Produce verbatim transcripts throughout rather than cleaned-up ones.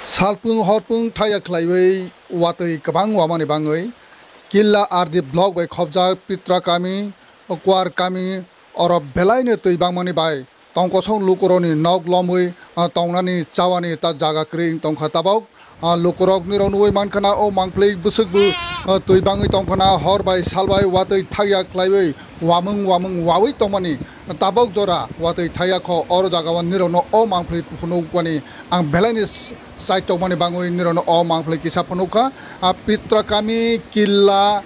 Salpung horpung thaya khlaiwi watwi kwbang wamani bangwi Killa R D block bai khopjak Pitra kami, Kwar kami oro belaino twi bangmani bai tongkosong lukurokni nok lomwi, ah, tongnani chawani ta jaga kwrwi wng tongkha tabok. Ah, lukurok nirok nugwi mankha na o mangpli bwswkbo, ah, twi bangwi tongkha na hor bai sal bai watwi thakya khlaiwi wamung wamung wawi tongmani tabok jora watwi thakya kho oro jagao nirokno o mangpli phunukmani ang belaini chaitokmani bangwi nirokno o mangpli kisa phunukha. Ah, Pitra kami Killa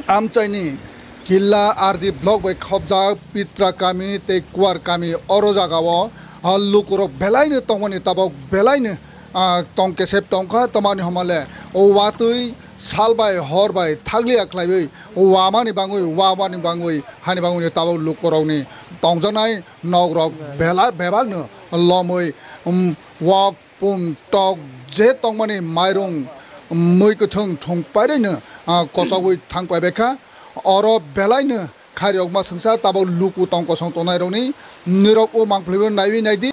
amchaini Killa R D block bai khopjak Pitra kami tei Kwar kami oro jagao, ah, lukurok belaino tongmani tabok belaino, ah, tong kesep tongkha tamani homale o watwi sal bai hor bai thakliya khlaiwi wamani bangwi wamani bangwi hani bangwino tabok lukurokni tongjaknai nokrok bela bebakno lomwi, um, wak pum tok je tongmani mairung mui kwthwng thung pairino, ah, kochogwi thang paibaikha. Oro belaino khairokma swngsa tabok luku tong kosong tongnairokni nirok o mangphlwi naiwi naidi.